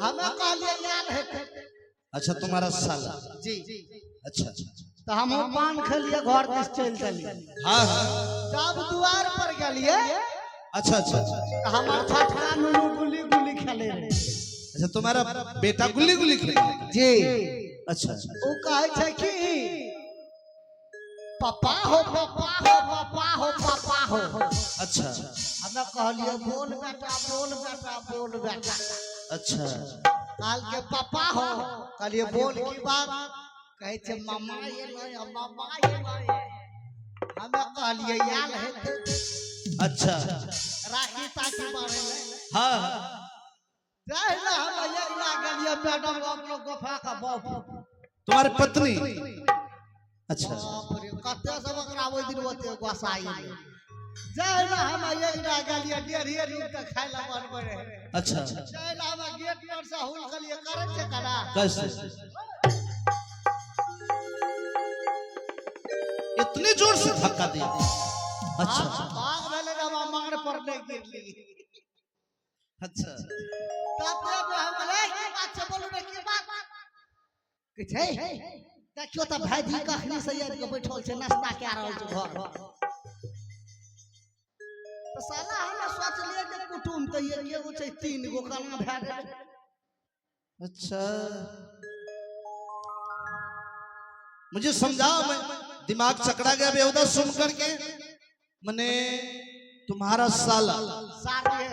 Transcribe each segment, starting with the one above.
हमे कहलिए आयल हेतै। अच्छा, तुम्हारा साला। जी। अच्छा अच्छा। तऽ हमहूँ पान खेलिए, घर दिस चलि देलिए। हाँ हाँ जब दुआर पर गेलिए अच्छा अच्छा अच्छा। तऽ हमर छोटका नुनू गुल्ली गुल्ली खेले रहे। अच्छा, तुम्हारा बेटा गुल्ली गुल्ली खेले? जी। अच्छा अच्छा। ओ कहै छै कि पापा हो, पापा हो, पापा हो, पापा हो। अच्छा। हमे कहलिए बोल बेटा, बोल बेटा, बोल बेटा। अच्छा। काल के पापा हो। कहलिए बोल, की बात? कहै छै मामा एलै, मामा एलै। हमे कहलिए आयल हेतै। अच्छा। राखी ताखी बान्है। हाँ हाँ। जहिना हम अगिला गेलिए, मैडम अपनो गोफा का बाप। तुम्हारी पत्नी? अच्छा। बाप रे, कते सब ओकरा ओहि दिन ओते गोसा एलै। जहिना हम अगिला गेलिए, डेढ़िए रूप के खाय लए बनबै रहै। अच्छा। जहिना हम गेट पर से हुलकलिए, करै छै करा। कैसे इतने जोर से धक्का दिया? अच्छा। भाग भेलै रे, हम मार पर नहि गिरली। अच्छा। तते मे हम कहलियै, की बात छै, बोलू ने, की बात की छै? देखियौ तऽ भाईजी कखनी से आबि कऽ बैठल छै, नाश्ता कए रहल छै घर। तऽ साला हमे सोचलियै जे कुटुम तऽ एके गो छै, तीन गो केना भए गेलै? अच्छा, मुझे समझाओ, मैं दिमाग चकरा गया बेहुदा सुन करके। मने तुम्हारा साला। सारे।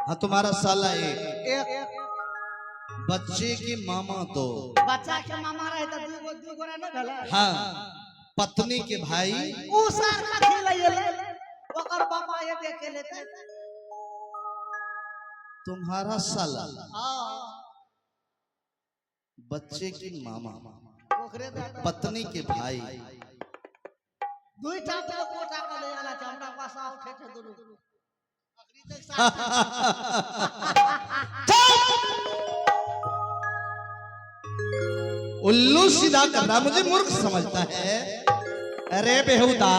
हाँ, तुम्हारा साला एक। एक। बच्चे के मामा दो। बच्चा के मामा रहे तऽ दू गो, दू गोरा नहि भेलै? हाँ, पत्नी के भाई। ऊ सार कथी लए एलै? ओकर बाबा एबे केलै तऽ। तुम्हारा साला। हाँ। बच्चे के मामा। ओकरे दादा। पत्नी के भाई। दुईटा पे कोटा के ले आला छै, हमरा पास उठे छै दुनू। अखनी तक साथ। उल्लू सीधा कर रहा, मुझे मूर्ख समझता है। अरे बेहुदा,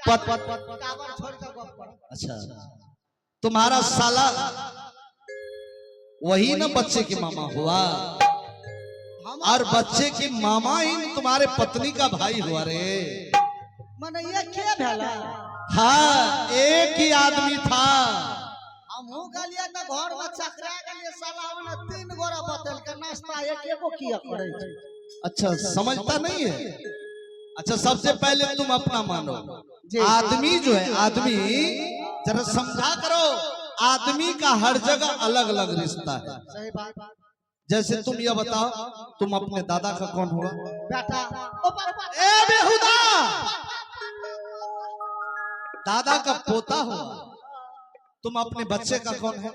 पत टावर छोड़ के गप कर। अच्छा, तुम्हारा साला वही ना बच्चे के मामा हुआ? हम और बच्चे के मामा ही तुम्हारे पत्नी का भाई हुआ रे। मने ये के भेला? हाँ, एक ही आदमी था। हमहूँ गेलियै तऽ घर में चकरा गेलियै, साला मने तीन गोरा बतेलकै, नाश्ता एके गो किया करै छै? अच्छा, समझता नहीं है। अच्छा, सबसे पहले तुम अपना मानो। जी। आदमी जो है, आदमी, जरा समझा करो, आदमी का हर जगह अलग अलग रिश्ता है। सही बात। जैसे तुम ये बताओ, तुम अपने दादा का कौन हुआ? बेटा ओ बाबा। ए बेहुदा, दादा का पोता हुआ। तुम अपने बच्चे का कौन है?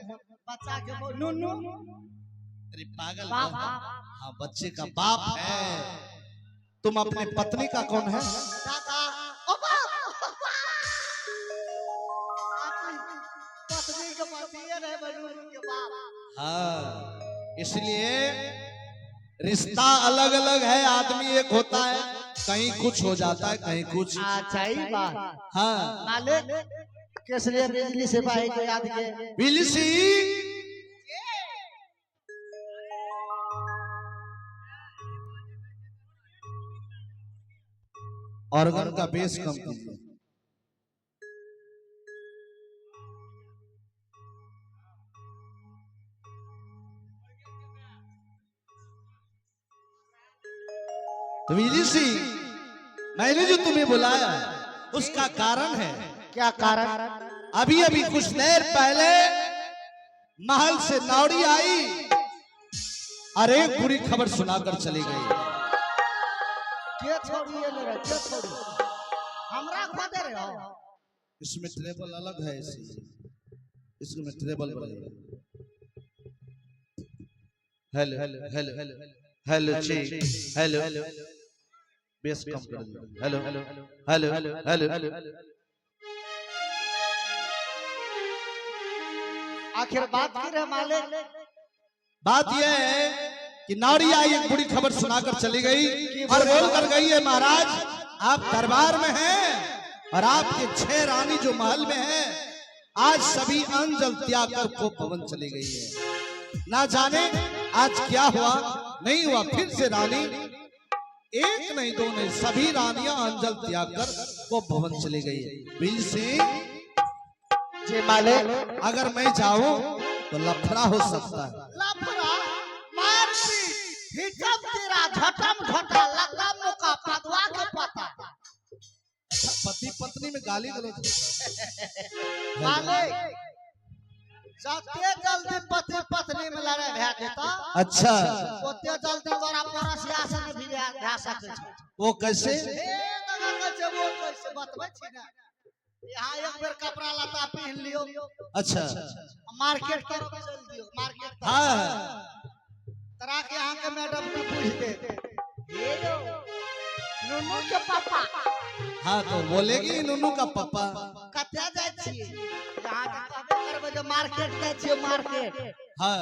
बच्चा के नुनू। अरे पागल। बाप। हाँ, बच्चे का बाप है। तुम अपने पत्नी का कौन है? दादा ओ बाप। पत्नी के पतिए रहे, नुनू के बाप। हाँ, इसलिए रिश्ता अलग अलग है, आदमी एक होता है। कहीं कुछ हो जाता है, कहीं कुछ। अच्छा, ई बात। हाँ। मालिक, केसरिया बिजली सिपाही को याद के। बिलसी। ऑर्गन का बेस कम कीजिए। तो बिजली सी, मैंने जो तुम्हें बुलाया उसका कारण है। क्या कारण? अभी अभी कुछ देर पहले महल से नावड़ी आई और एक बुरी खबर सुनाकर चली गई। के छोड़ी एले रे? के छोड़ी हमरा खोदे रे हो? इसमें ट्रेबल अलग है, इसलिए इसमें ट्रेबल बढ़ेगा। हेलो हेलो हेलो जी, हेलो, बेस कम कर दो। Hello hello hello. आखिर बात की रे मालिक? बात यह है कि नारी आई, एक बुरी खबर सुनाकर चली गई और बोल कर गई है, महाराज, आप दरबार में हैं और आपके छह रानी जो महल में हैं, आज सभी अन्न जल त्याग कर कोप भवन चली गई है। ना जाने आज क्या हुआ नहीं हुआ, फिर से रानी एक नहीं दो नहीं सभी रानियां अंजल त्याग कर वो भवन चली गई। बीर सिंह जी मालिक। अगर मैं जाऊं तो लफड़ा हो सकता है। लफड़ा मार पीट हिचम तेरा झटम झटा लगा मुका पदवा के पता। पति पत्नी में गाली गलौज। मालिक जते जल्दी पति पत्नी में लड़ाई भए जेतौ अच्छा, ओते जल्दी तोरा पड़ोसिया से नहि भी भए सकै छौ। वो कैसे? हे दादा कहै छै वो कैसे बतबै छी ने। यहाँ एक बेर कपड़ा लत्ता पहिन लियौ। अच्छा, मार्केट तरफ चलि दियौ, मार्केट तरफ। हाँ, तोरा के यहाँ के मैडम की पूछ दे, हे यौ नुनू के पापा। हाँ तो बोलेगी नुनू का पापा। कतऽ जाइ छियै? यहाँ के कहबे करबै जे मार्केट जाइ छियै मार्केट। हाँ,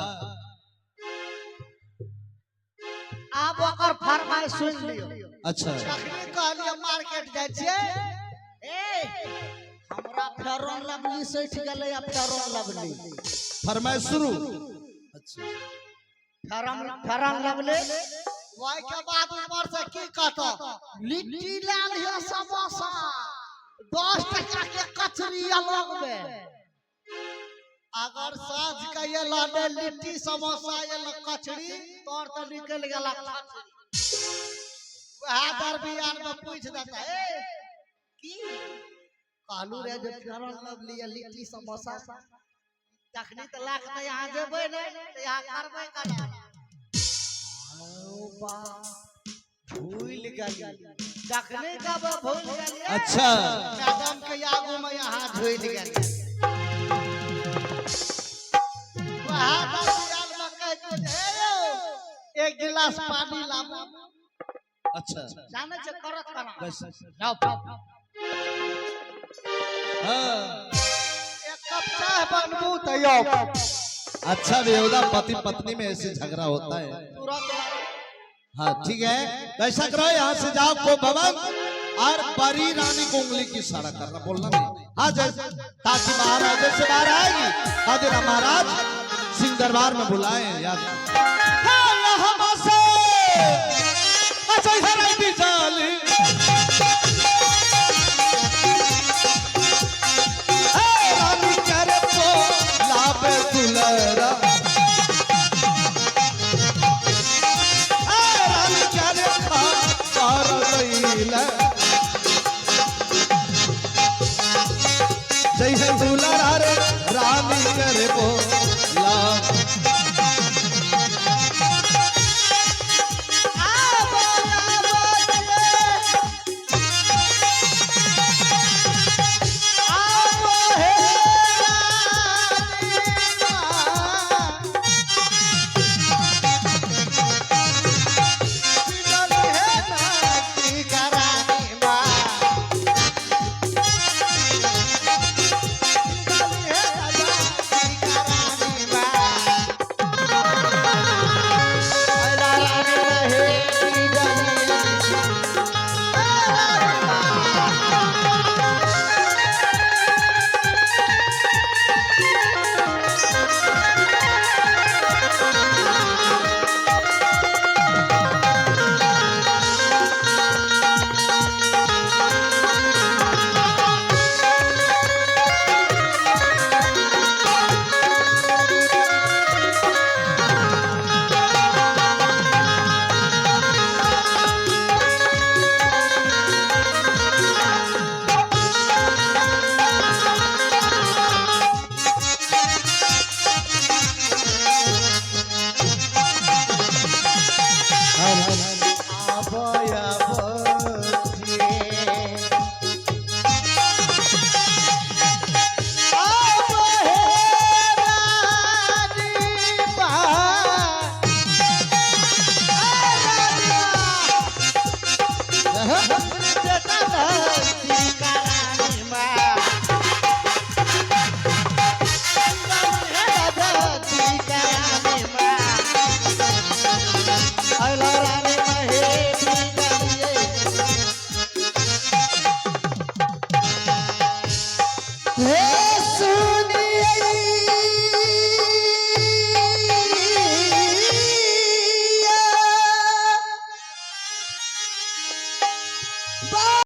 आब ओकर फरमाइश सुनि लियौ। अच्छा, जखनी कहलियै मार्केट जाइ छियै, ए हमरा फेरन लवली सठि गेलै आ फेरन लवली। फरमाइश शुरू। अच्छा, फेरन लवली ओहि के बाद उमर से की कहतो, लिट्टी लए लिअ समोसा 10 टका के कचरी अलग में। अगर साँझ के एलो ने लिट्टी समोसा एलो कचरी तोर तो निकलि गेला खचरी। वएह दरमियान में पूछि देता, ए की कहलू रे जे फेरन लवली आ लिट्टी समोसा, तखनी तऽ लाख तऽ यहाँ जेबै नहि तऽ यहाँ करबै केना? बा भूलि गेली। जखनी कहबै भूलि गेलियै, अच्छा, मैडम के आगू में यहाँ झूलि गेली। वएह दरमियान में कहै छै जे, हे यौ एक गिलास पानी लाबू। अच्छा, जानै छै करत केना? कैसे? जाउ, हाँ, एक कप चाय बनबू तऽ यौ। अच्छा बेहुदा पति पत्नी में ऐसे झगड़ा होता है। तुरंत। हाँ ठीक है, तो ऐसा करो यहाँ से जाओ को भवन और परी रानी को उंगली की इशारा करना, बोलना नहीं। हाँ जैसे ताकि बाहर आए, जैसे बाहर आएगी हाजिरा महाराज सिंह दरबार में बुलाए याद। हाँ, यहाँ से, अच्छा, इधर आई थी जाली। हे, रानी करे तो लाभ दुलरा। हे, रानी करे खा पार लैला। जय हे दुलरा रे रानी करे बोला। आबो आबो